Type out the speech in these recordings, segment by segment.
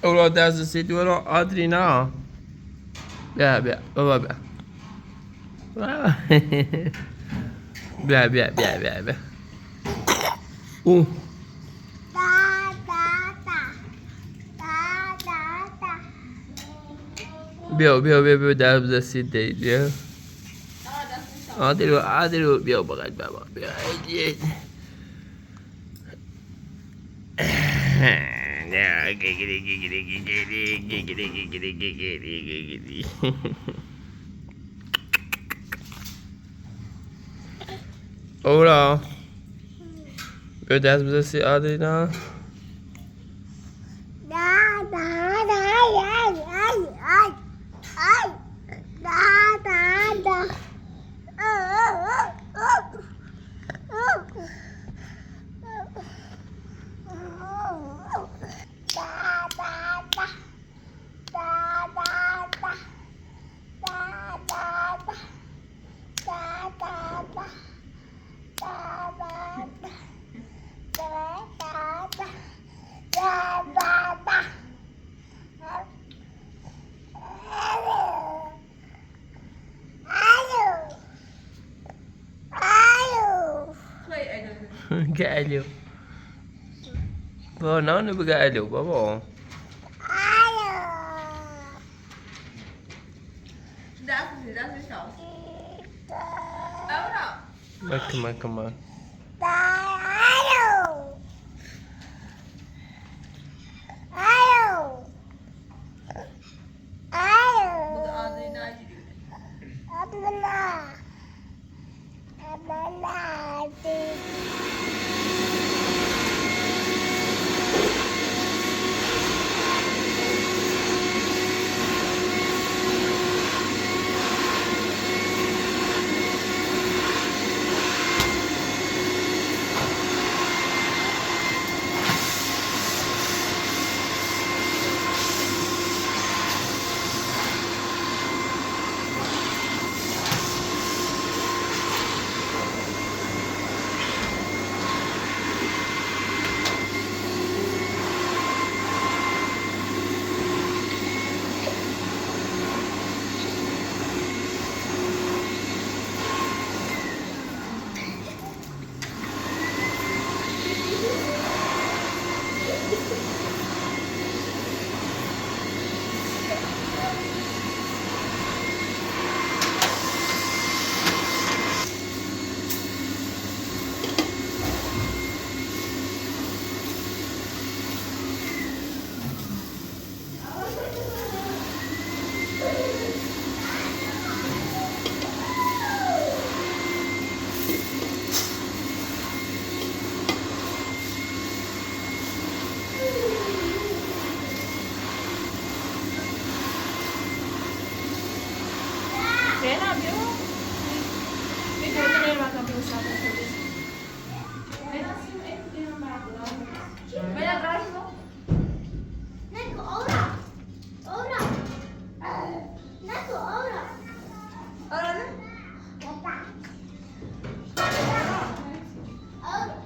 Ola, där så sitter du och Adrina. Bä, bä, bä, bä. Bä, bä, bä, bä, bä. Oh. Da da da. Da da da. Bio, bio, bio, bio, där så sitter du. Adriu, Adriu, bio, bä, bä, bä. Giggity, giggity, giggity, giggity, giggity, giggity, giggity. Ola. Bio, där så sitter Adrina. Da da da ay ay ay ay. Da da da. Oh oh oh oh. Oh. Da da da. Da da da. Da da da. Da da da. Da da da. Da da da. Da da da. Alo. Alo. Galu. Baba, no ne galu, baba. Alo. Come on, come on. Alo. Alo. Alo. Abla. Abla. Ne yapıyor? Ora. Ora. Ora. Ora. Ora.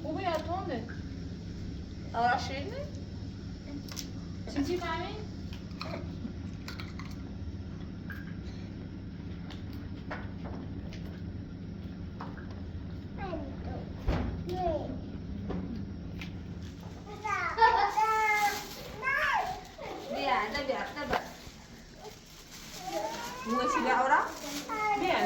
خوبه یا تنده؟ آره شیرینه؟ چی فهمی؟ بیا نه بیا نه بیا موشی بیا اورا بیا.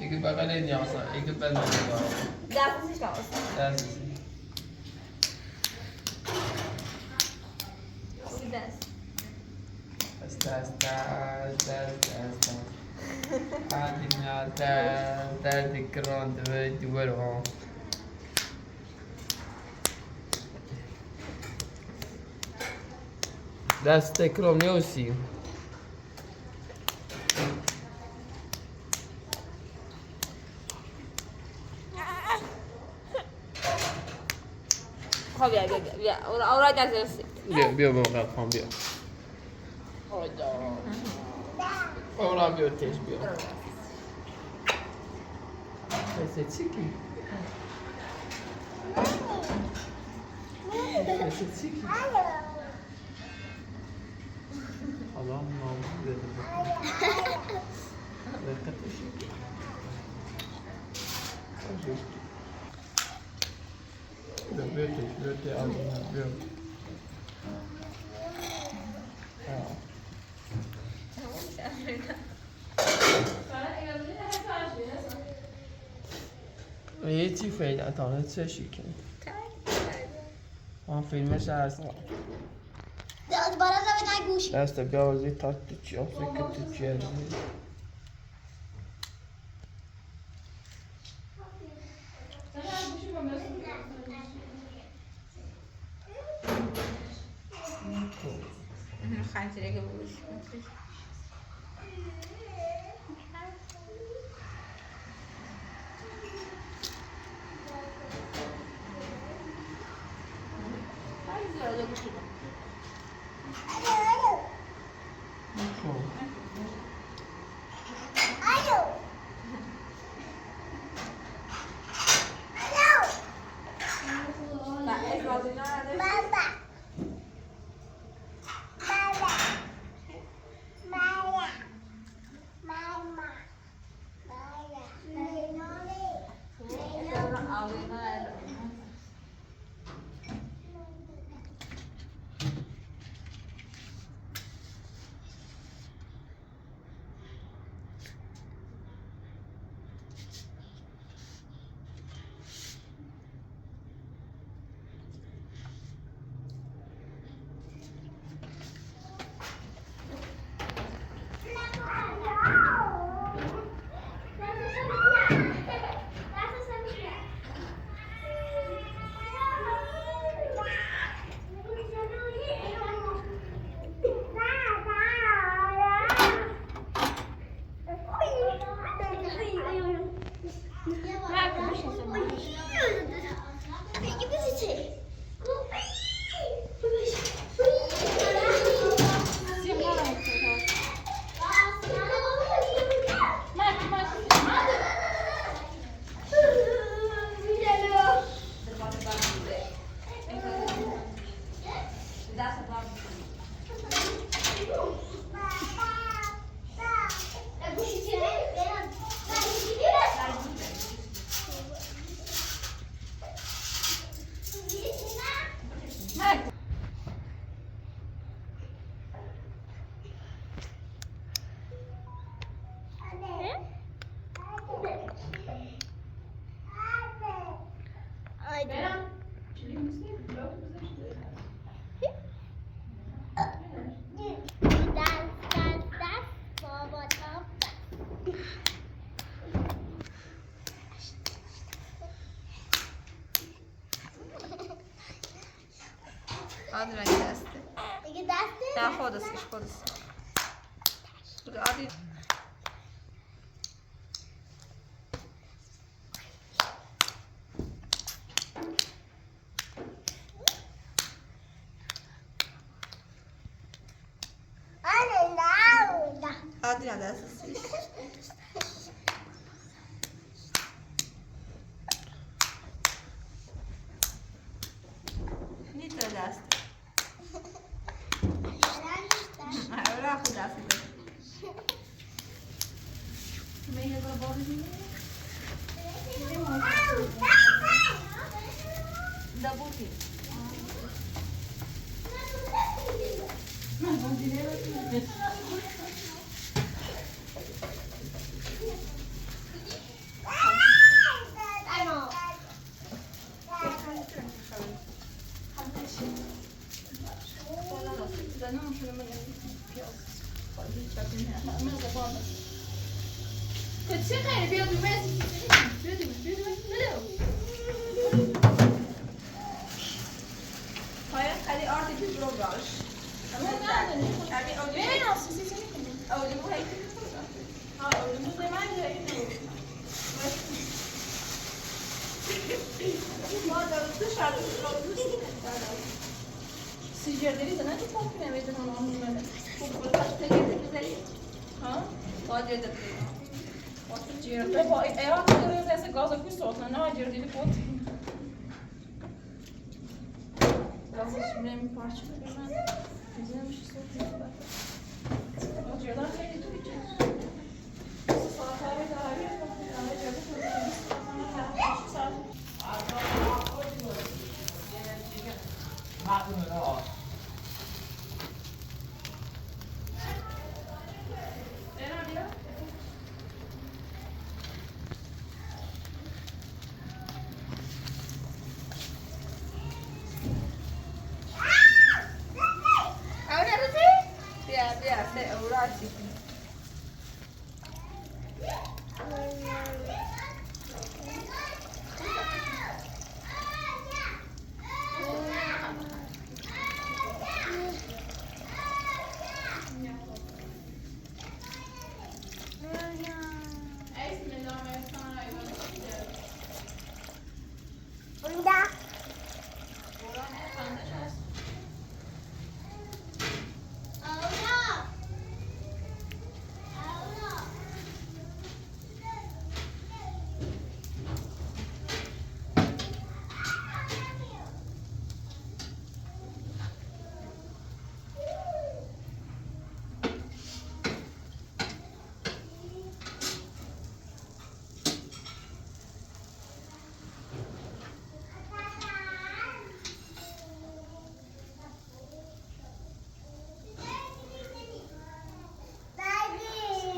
一个爸爸的鸟上，一个笨的鸟。 Das ist raus. Das ist. Das. Das, das, das, das, das, das. هذه das, die grande duel. Das ist der Kron aussi. Komm, ja, ja, ja. Oder, oder das ist. بیا بیا با قفام بیا. Ora بیا تش بیا. C'est tiki. C'est tiki. Adam namus dedi. بیا تش بیا تی بیا. یه چی فعلا تا چه شکل آن فیلمش هست. دست بیازی تا تو چی آسه که تو چی هستی. خنجره بود. خب. آدرا دسته. دیگه دسته؟ نه خودش خودش. آدی آره نه نه. آدرا دستش. نیتر دست. اولا خود دست. دبوتی. چه خیلی بیا دومه بیا دومه بیا دومه پایان خیلی آرتی که برو باش. بیا بیا سه اوراتی.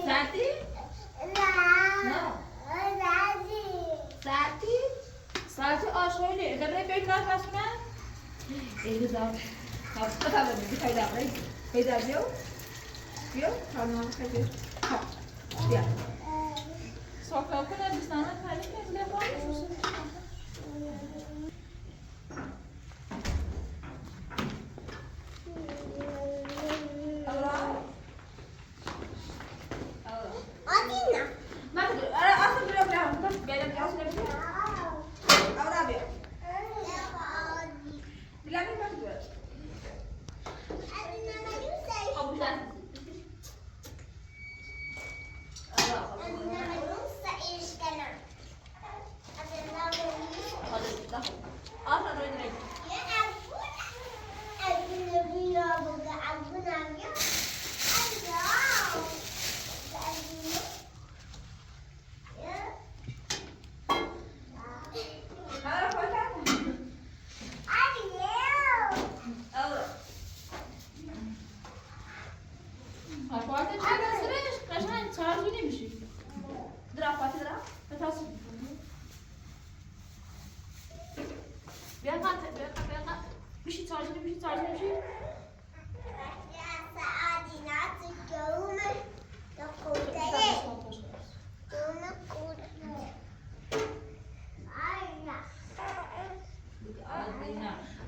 ساعتی؟ نه. ساعتی؟ ساعتی آشغالی غره بیت راه پسونه؟ ایزا. خب تا ببین پیدا پیدا بیو. بیو تا نام خیلی. خب بیا. ساکا کنه دوستانه پلی که لفاف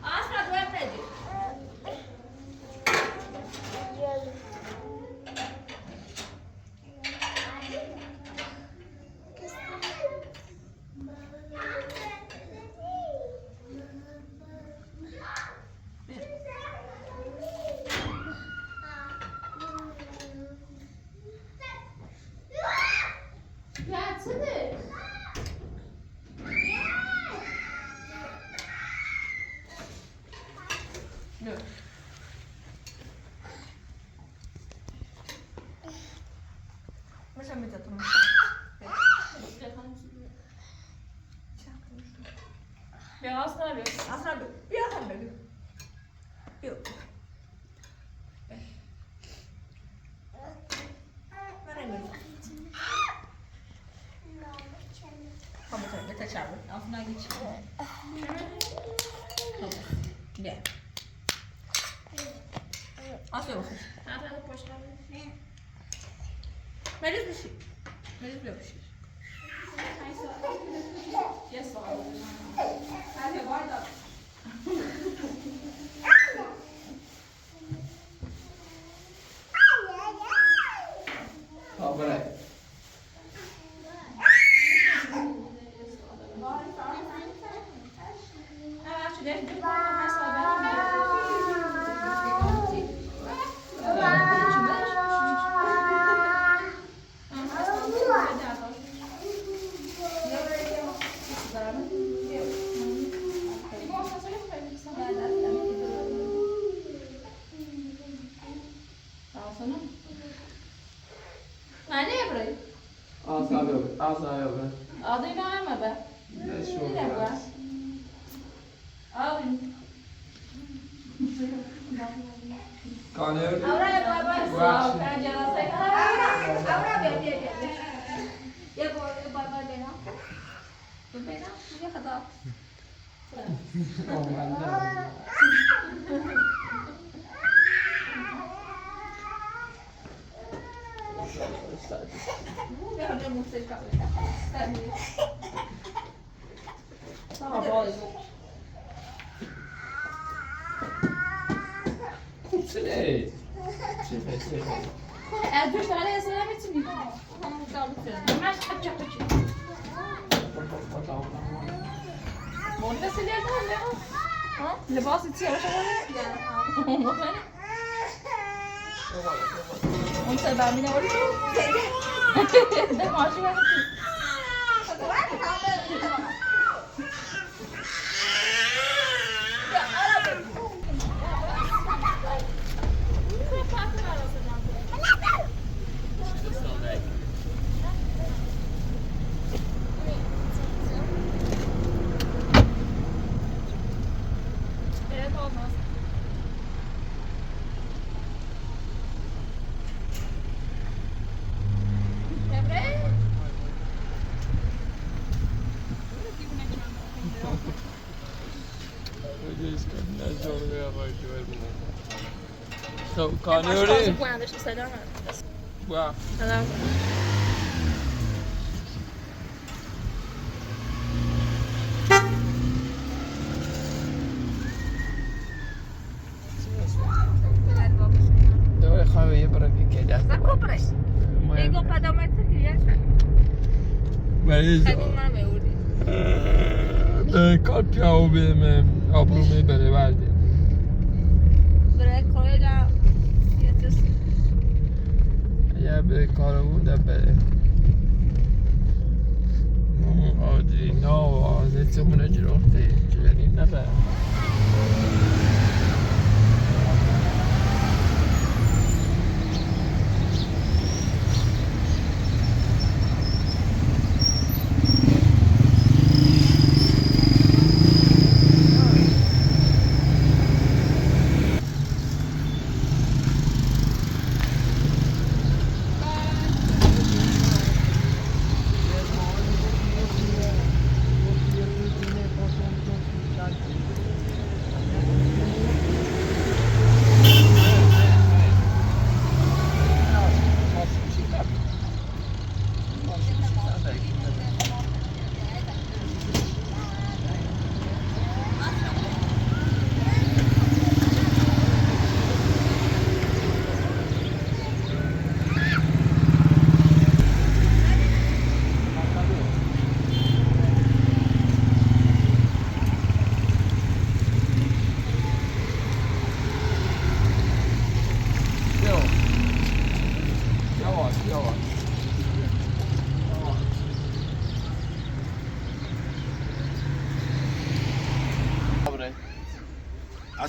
اصلا دوام ندی.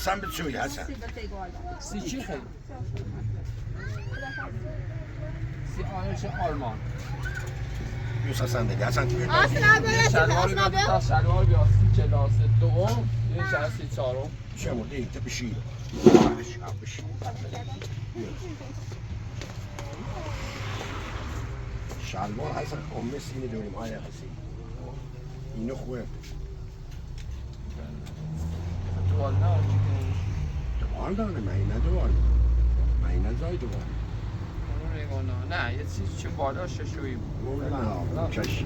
حسن بتسوي حسن. سی آرش آلمان. یوسف صندلی اصلا توی آسنا یه بیا شلوار آسنا بیا بیا تا شلوار بیا سی کلاس دوم، یه شلوار سی چهارم. چه مورد این بشی بشی. شلوار هستن امه سینه داریم های هستی اینو خوبه. دوال نه. دوال داره من اینه دوال من اینه زای دوال. اونو نگاه نه نه، یه چیز چه بالا ششویی بود. نه چش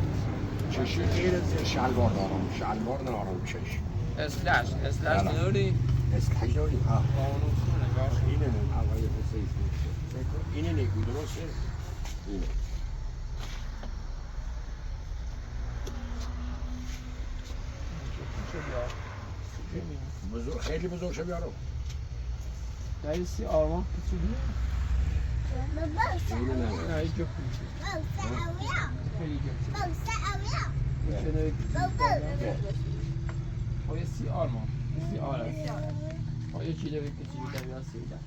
چشی غیر از شلوار دارم، شلوار ندارم چش. اسلش اسلش بله. نداری؟ اسلش داریم ها. با اونو نگاه. اینه آقای حسین اینه نگو درسته اینه. بزرگ خیلی بزرگ شه بیارم. نه سی آرمان کوچولو. اینه نه. نه اینجا کوچولو. خیلی کوچولو. خب یه سی آرمان سی آره. خب یه کیلو کوچولو در یا سی ده.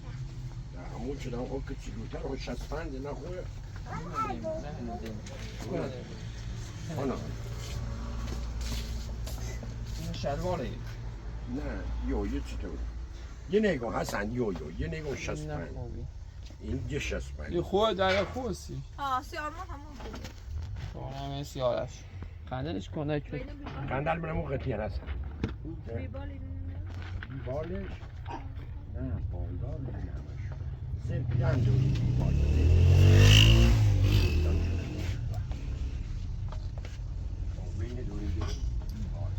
همون که دارم خب کوچولوتر خب 65 نه خوبه. نه نه نه شلواره. نه یو یه چطور یه نگاه حسن یو یو یه نگاه 65 این یه 65. یه خوب در خوب سی. آه سی آرمان همون خوبه. همه سی آرش قندلش کنه که قندل منم اون قطعی هستن بیبالش نه بالدار نه همش زیر پیرن داریم بیبال بین داریم بیبال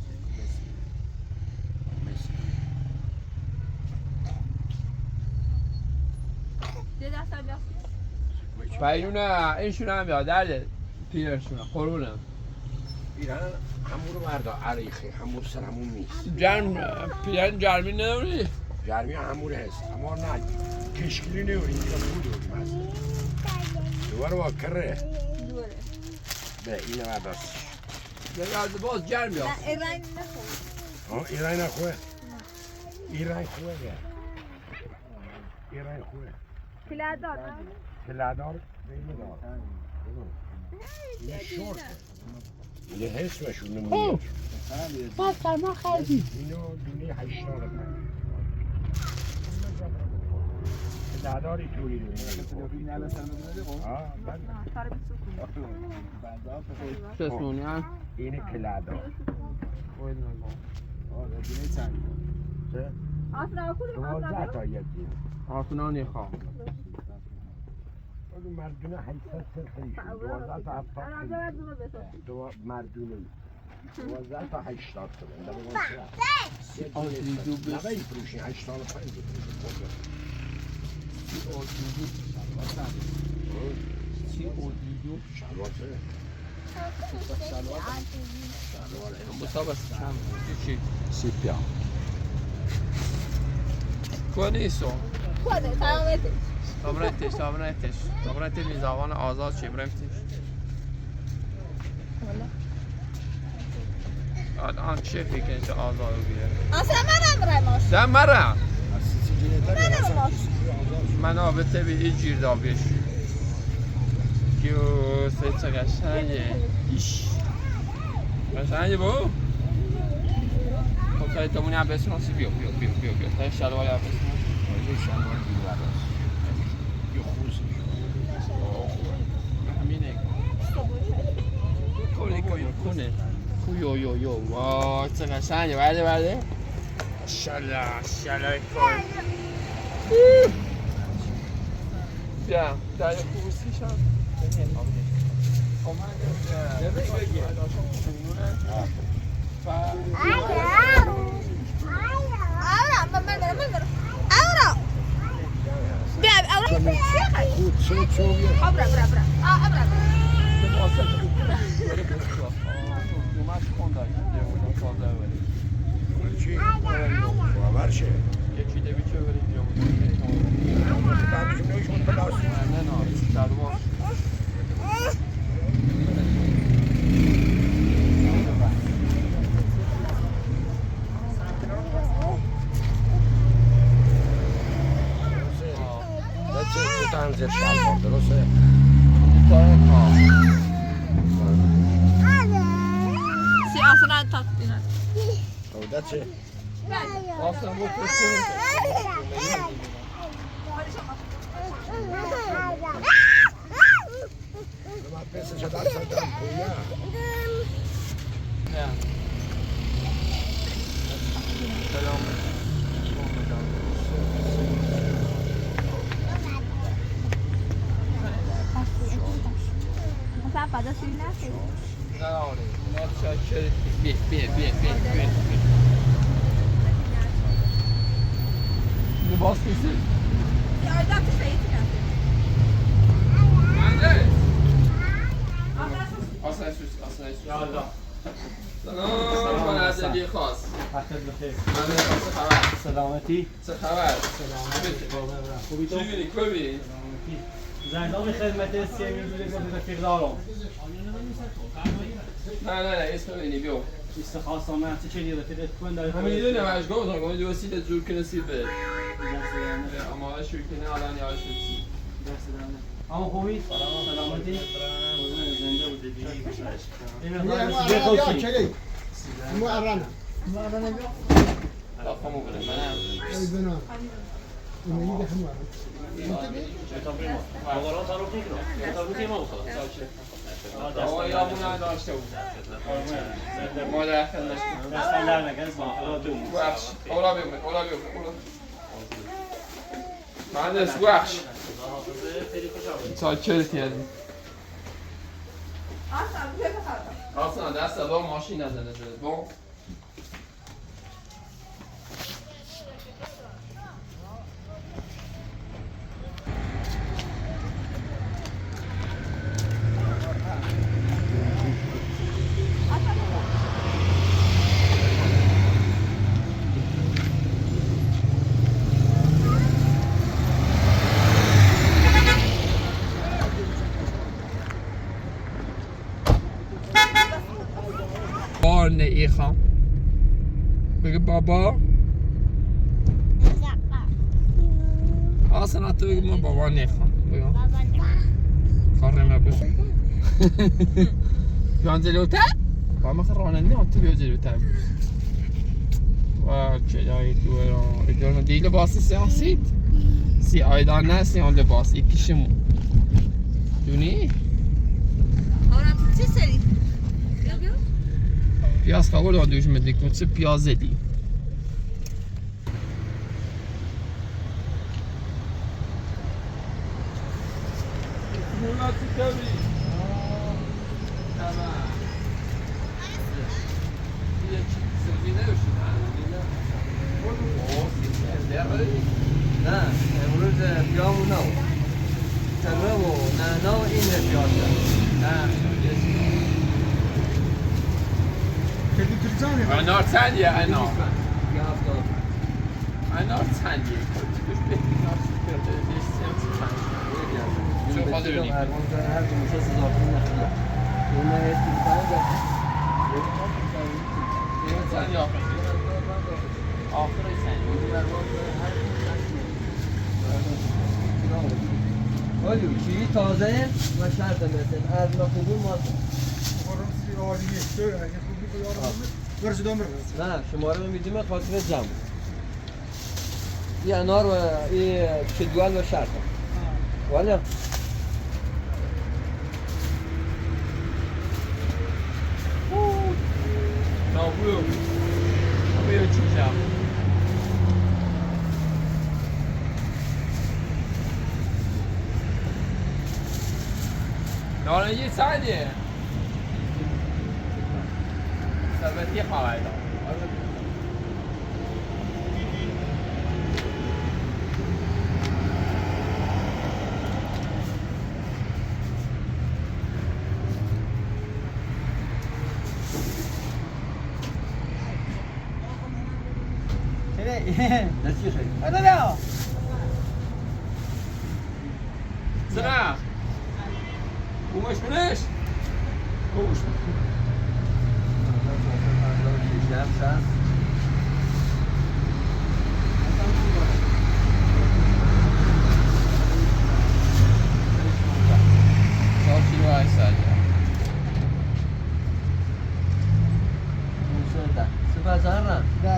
مثل یه دست هم بیاسی. پیرونه اینشون هم بیاد درده پیرشونه قرونه. پیرن همون رو بردا عریخه همون سر همون نیست. جرم پیرن جرمی نداری؟ جرمی همون هست اما نه کشکلی نداریم اینجا بود داریم هست دوباره با کره دوره. به اینو برداشت. یه باز جرم بیاد. نه این رنگ نخوب. آه این رنگ نخوبه. این رنگ خوبه. این رنگ خوبه. کلادار نه؟ کلادار اینو دار. این شورت. یه حس بشون نمونه. باز سرما خریدی. اینو دونه 85. کلاداری توری دونه. آه بله. چسمونی هم. اینه کلادار. خود نگاه. آسنا کلی 12 تا یک دونه. آسنا نیخوام. مردونه 800 سر خریشون 12 تا 70 خریشون دو مردونه 12 تا 80 تومن. نه به فروشی 85 بفروشی. سی اودیدو شلوار چه؟ مسابقه کم چی؟ سی پیا. کنیسو. کنه تمامتش. تامرتش تامرتش تامرت میزاوان آزاد چی برمتش. الان چه فکر چه آزاد بیاره؟ اصلا منم رماش. ده مرا. من آبته به این جیر دابش. کیو سه چه قشنگه. ایش. قشنگه بو. خب سایت تمونی هم بسون بیا بیا بیا بیا بیا تا شلوار هم بسون. یه شلوار دیگه یه خوز. همینه. کنه کنه. یو یو یو وای چه قشنگه. بله بله. شلا شلا کن. بیا در خوبیشم. درسته؟ آیدا چه؟ اصلا با پسر من پسش دست دادم پویا. نه. سلام. مثلا فدا شیرین نخیلی. نه آره. متشکرم. بیا بیا بیا بیا بیا. لباس کسی؟ آیدا تو شهیدی نخیلی. مهندس. اصلا سوس. یا الله. سلام عزیزی خاص. وقتت بخیر. من چه خبر؟ سلامتی. چه خبر؟ سلامتی. خوبی تو؟ چی بینی؟ خوبی؟ سلامتی. زندان خدمت سی میلیون گفت رفیق دارم. نه نه نه اسم بینی بیا. استخاص من چه چیزی رفیقت کن داری؟ همین میدونم اش گفتم گفتم دو سی جور کنه سی به. اما شو کنه الان یا شو سی. دست درنه. اما خوبی؟ سلامتی. زنده بودی. این مقدار یا چلی مو ارانا لا خمو بره منم. ای بنا این دیگه هم آقا یا مون داشته بود. ما در خدمت دست در نکن خدا تو. بخش. اولا بیا اولا بیا اولا. مهندس بخش. چاکرت یعنی. اصلا بیا بخواه. اصلا دست با ماشین نزنه با. بار ایخام بگه بابا اصلا تو بگه ما بابا نخوام بگم کار نبود بیان جلوتر با ما راننده تو بیا جلوتر و چلای تو دی لباسی سیاسید سی آیدان نه سی آن لباس یکیشمون دونی؟ آره تو چه سری؟ بیا بیا. پیاز قبول دوش مدلی کن چه پیاز زدی نه امروز پیامون نبود. تره و نعنا و این پیاز. نه انار چندیه انار؟ انار چندیه؟ توش به انار سوپر داره چون خواهد ببینیم. هر دو موشه 3000 تومن نخیره. اون نه چندیه آخر؟ آخر چندیه؟ ولی چی تازه و شرط مثل از ما قبول ما نه شماره رو میدیم خاطر جمع این انار و این کدوال و شرط ولی نابو بیا چیزم نارنجی چنده؟ سربتی خواهد نه چی خیلی سلام قومش کنش قومش 4 کیلو 800 ده.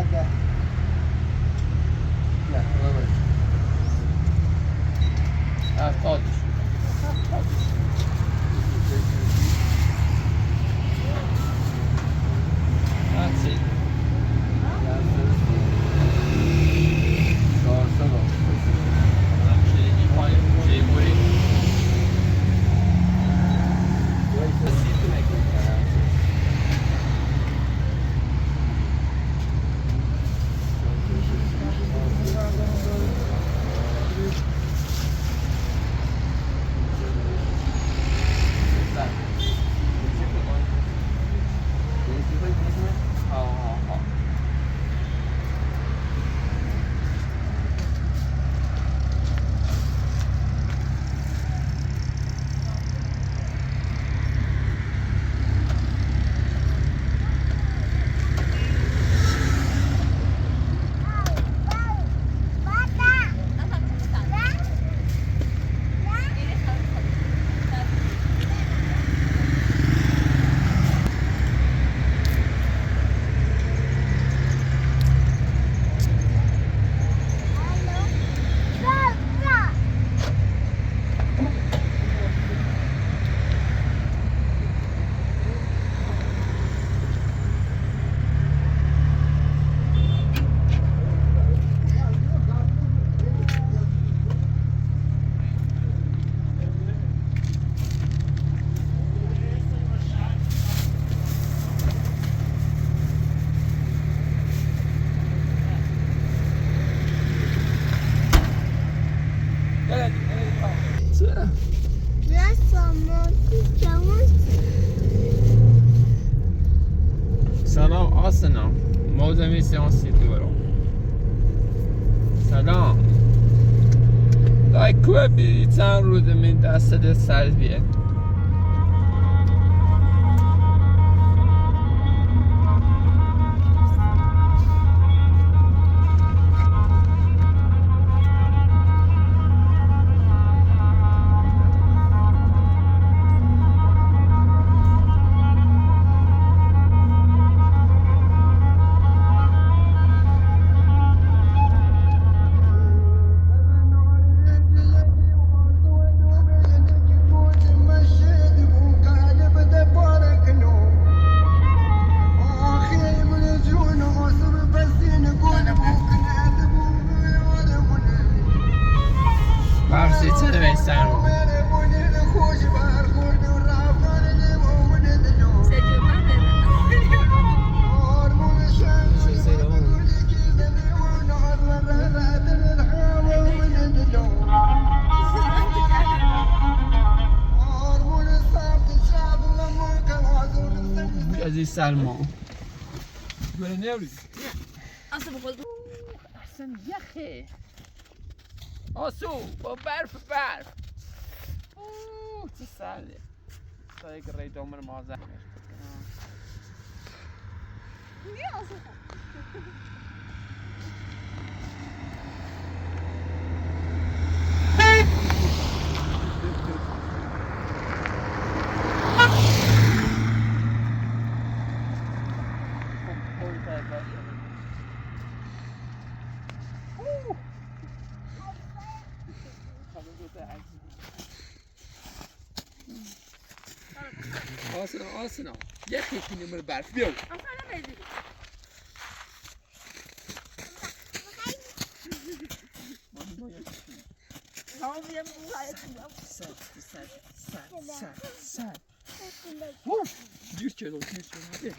سیانسی دوباره. سلام. دای کوه بی چند روز من دست سر بیه. برسی چه بیستن رو. از این سرما. اصلا یخه. آسو با برف برف. اوه چه سرده. تا یک ریدامر مازه. آسنا آسنا یخی کنیم بر برف بیو. سر سر سر سر. گیر چلو گیر چلو.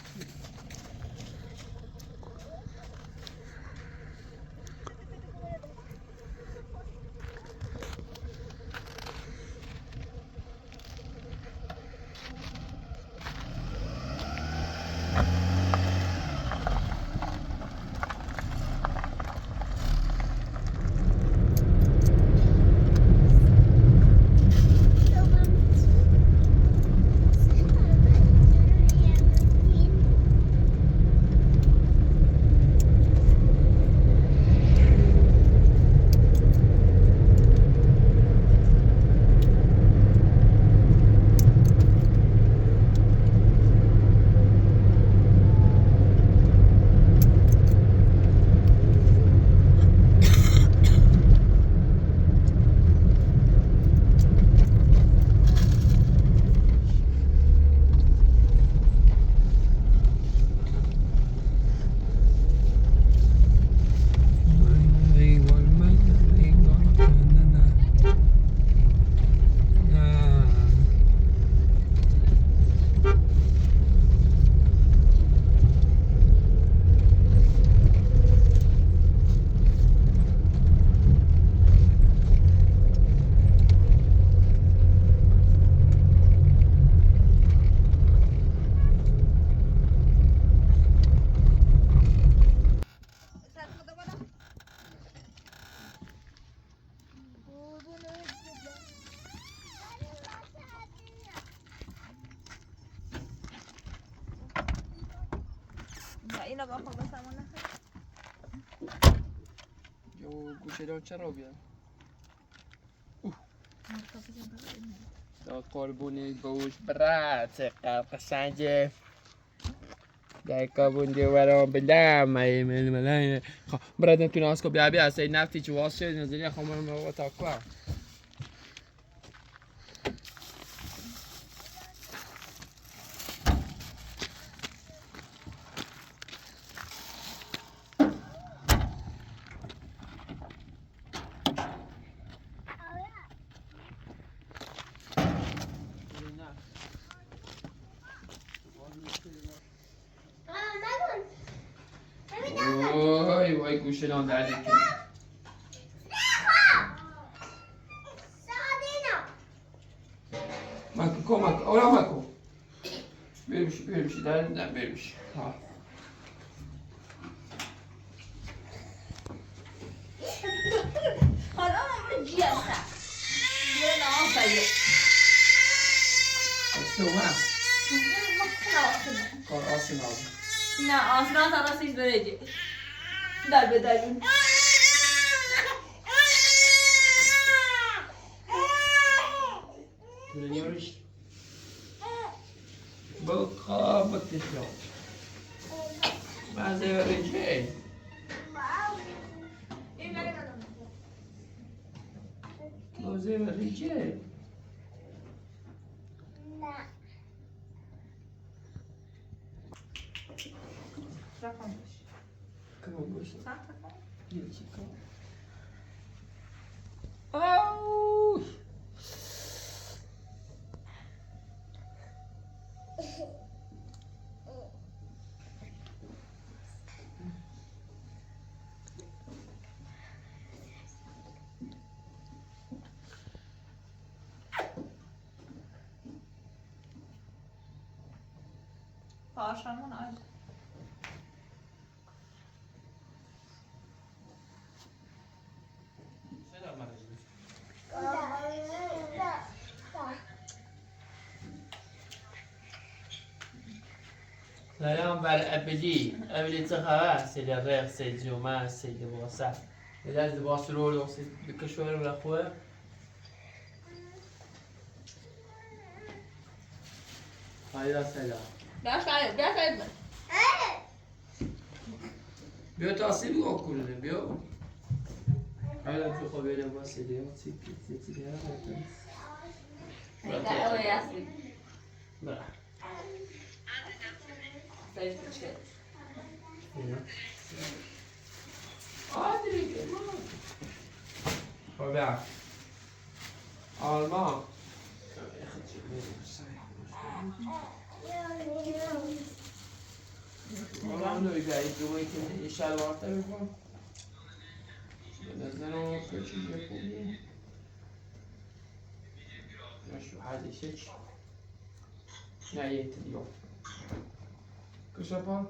گوشه چرا بیاد؟ دا قربونی بوش برا چقدر قشنگه. در کابون دیوارم بلم من من خب برادم تو ناس کو بیا بیا سی نفتی چه واس شد نزدیک خمر ما تا کو وای وای گوشه نام درد کنه. مکو کمک آرام مکو. برمش برمش در برمش. ها. سوما کار آسینا. نه آسینا تا راستش درجه در به در. Тренировщик. Был competition. Mas eu errei. Mas eu errei. Oh! Parşamın ayrı. سلام بر ابدی ابدی چه خبر؟ سید رخ، سید جمعه، سید لباسه لباس لباس رو سید کشور رو خیلی سلام. بیا بیا تا آسیب بگو کنه بیا. حالا تو خواب لباس دیگه چی چی چی دیگه. نه خب بیا. آلمان. آلمان رو بیا جمعه که یه شلوار تا بکن. به نظرم چیز خوبیه. شو هذا شيء. نه یه دیگه. Kuşapa.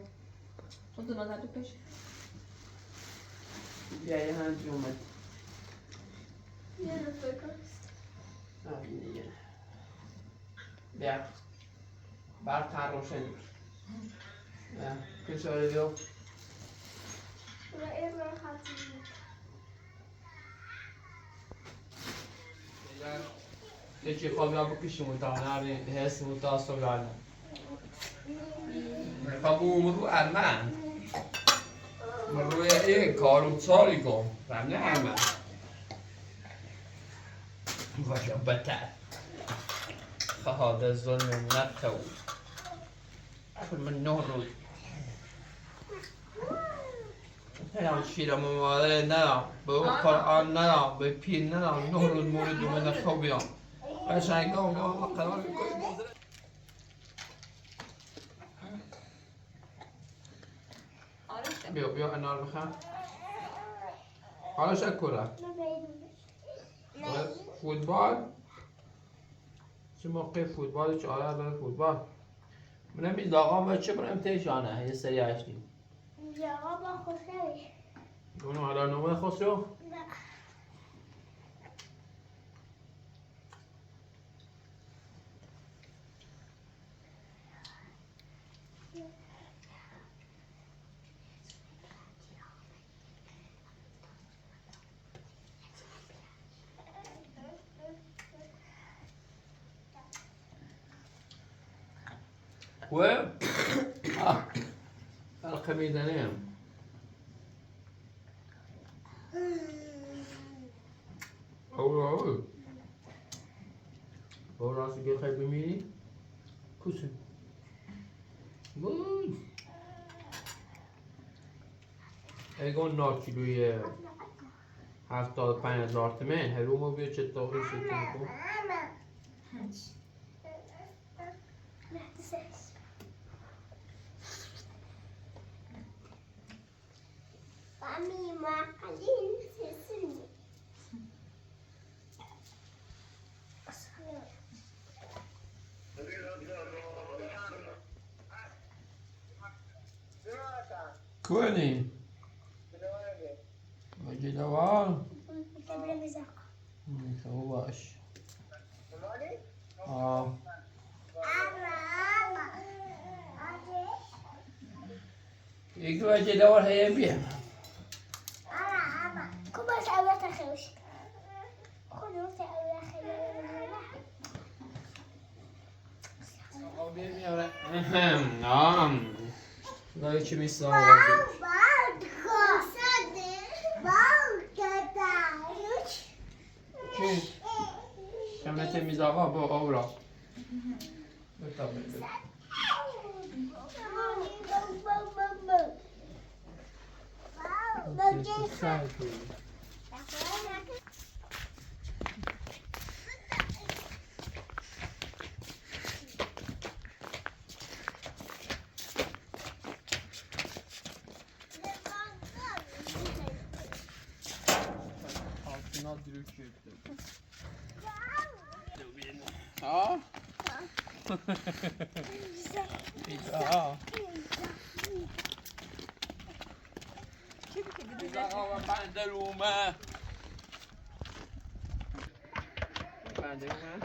O da nazar peş. بیا یه هنج اومد. دیگه. بیا. برق تر روشن. بیا. کشاره بیا. یکی خواب یا بکشیم تا نره حس متاسف لاله. خواب رو ارمن. روی این کارو چاری کن. رمنه ارمن. وجبته. هذا الظلم نتو. من نور نه شیر مماره نه به قرآن نه به پیر نه نه روز مورد من خوابیام قشنگا ما قرار میکنیم. بیا بیا انار بخور. حالا شکره فوتبال چه موقع فوتبال چه آره برای فوتبال منم این لاغا بچه برم تیشانه یه سری هشتیم آقا با خسروی. اونو حالا نومه خسرو؟ نه. خوبه؟ آه حلقه میزنه. اوه اوه راستی که خیلی بمیری کوسه بود ایگون نا کیلوی 75,000 تومن هرو ما بیا چه تاقی شد کن. کنی جلوان باش. آه. یکی باید دوار هی بیم. نام. چی میسان؟ چی؟ کمت میز آقا با آورا. Ja. Ja. بندرومه بندرومه.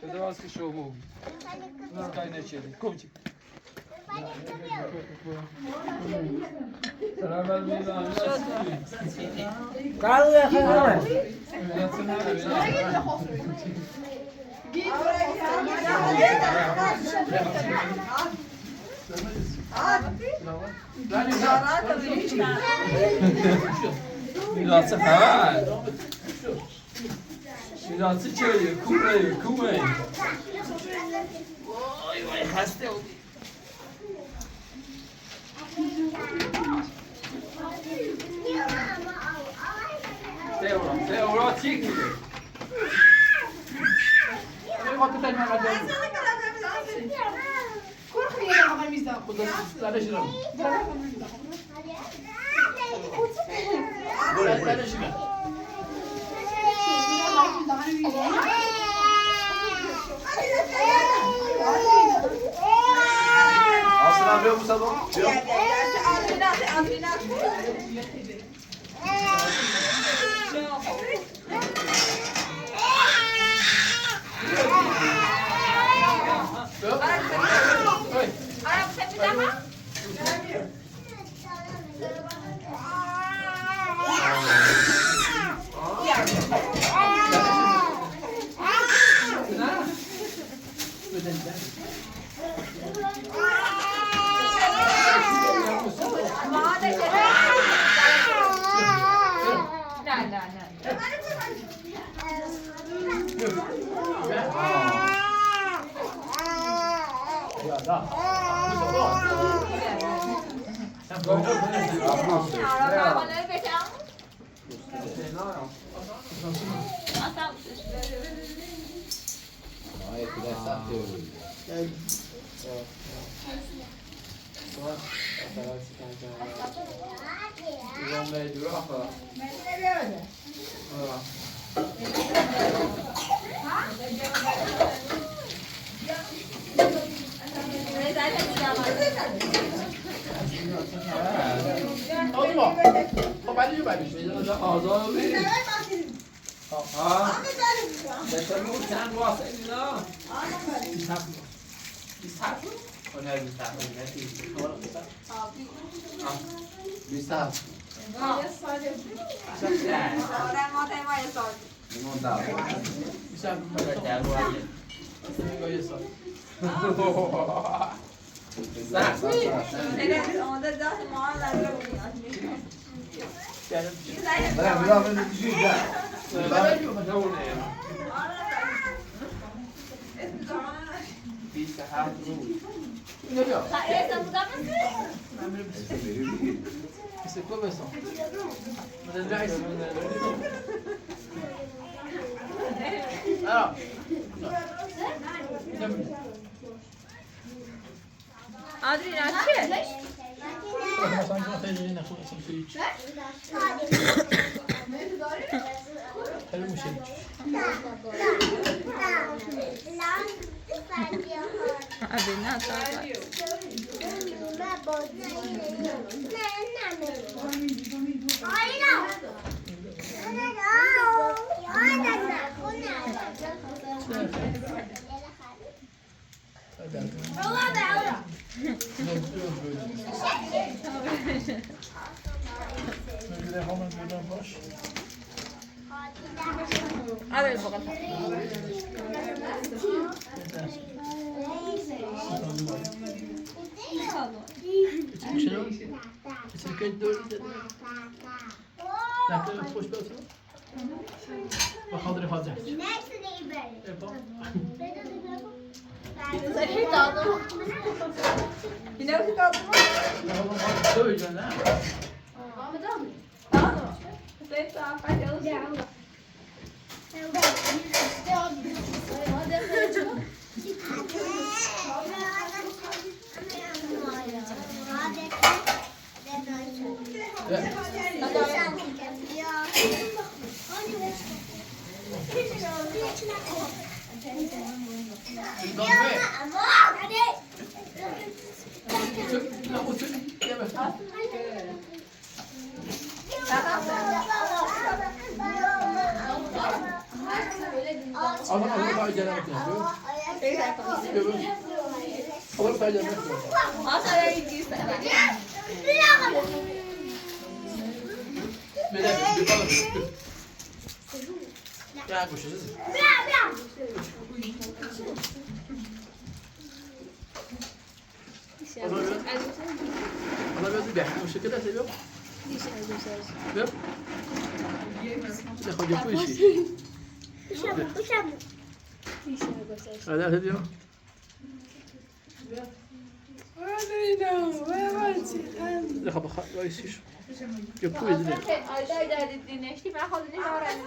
Kudroski, šovu. Kaj neće, kumči. میلاد خبر میلاد چه کومه کومه وای وای خسته بودی. سه اورا چی میده؟ Aslan بیا موسی بیا.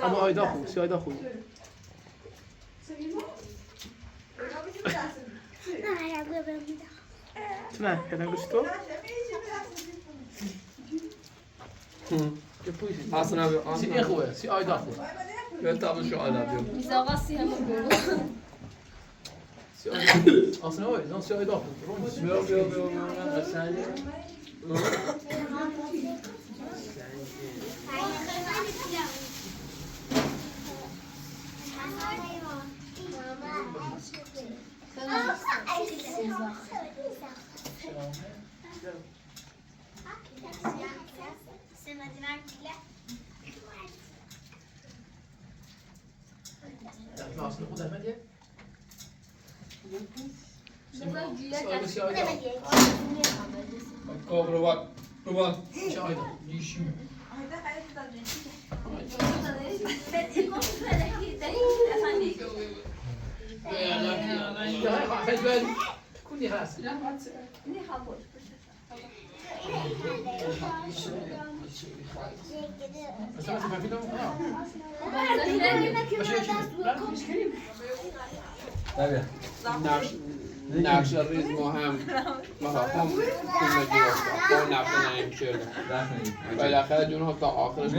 اما آیدا خوب سی آیدا خوب نه کردن گوش تو سی اخوه سی آیدا خوب سی آیدا اصلا هو سی آیدا خوب نقش ریز ما هم ما هم با نقش نیم شده بالاخره دون تا آخرش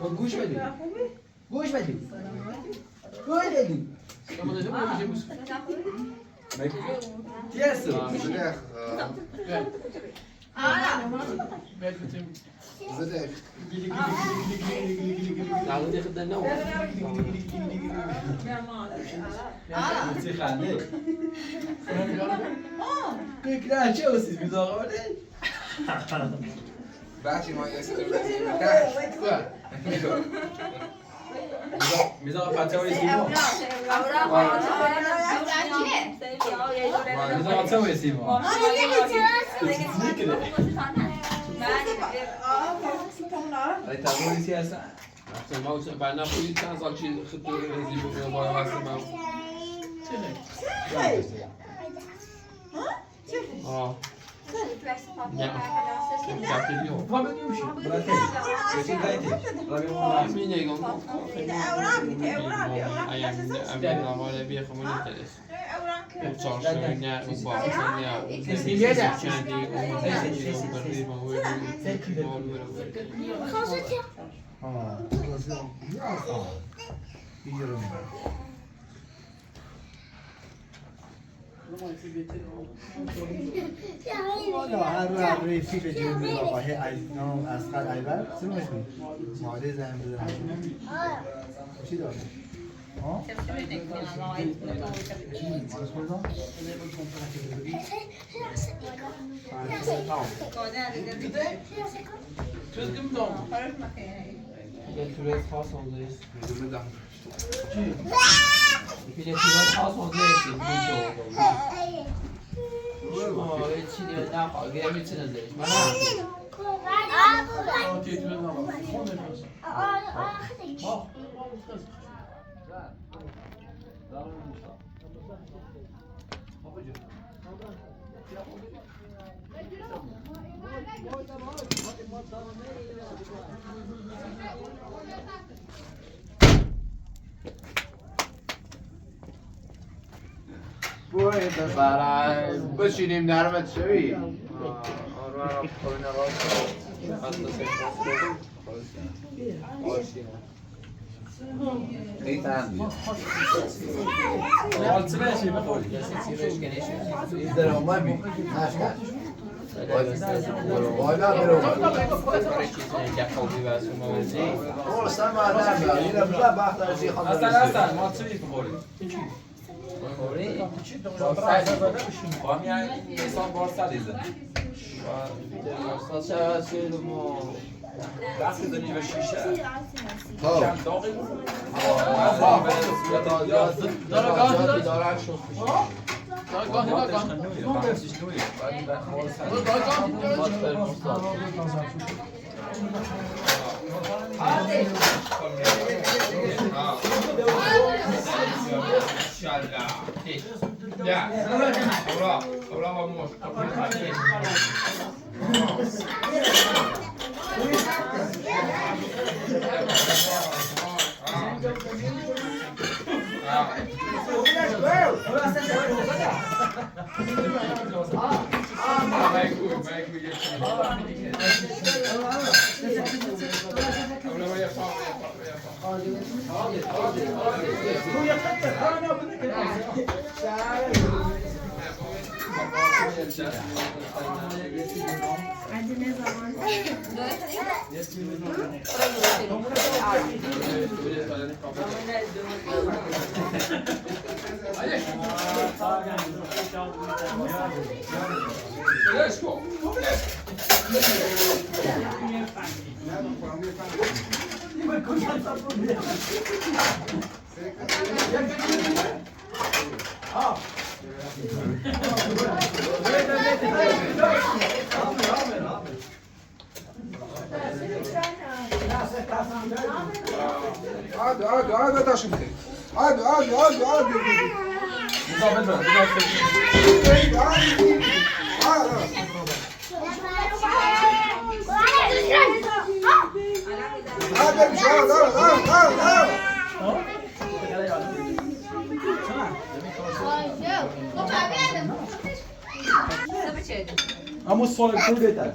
ما گوش بدی گوش بدی گوش بدی والا هر رو رفیق جنبه آقا هی از نام از خد ایبر سلام اسمی ماده زن بزنم چی داره؟ ها؟ بشینیم نرمت شوی. همون سال پول بهتر.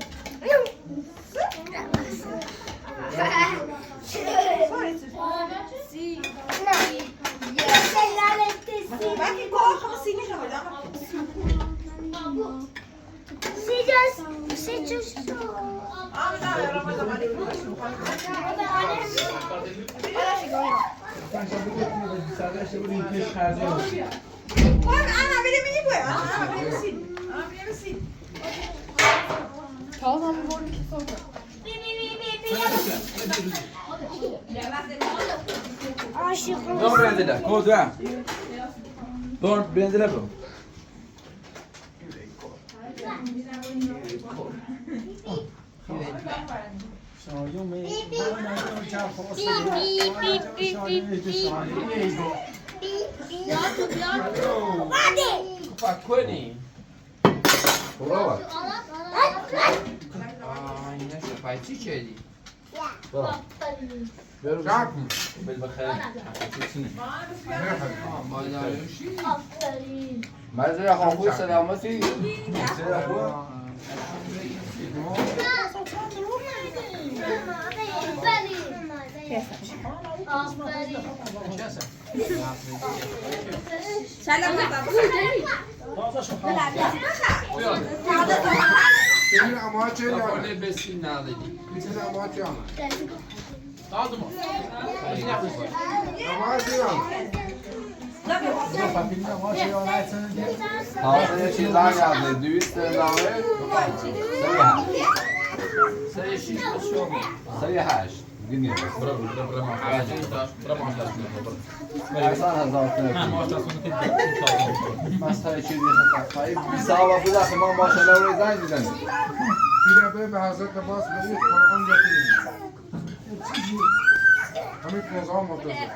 سلام. تازه یه چیز برگرده 200 نامه 3 8 3 8 دیگه 800,000 تومان. مثلا چیزی خطا بیسا و بوده ما ماشاءالله رو زنگ میزنیم. به حضرت عباس برید قرآن یقین همین 15 منتظر.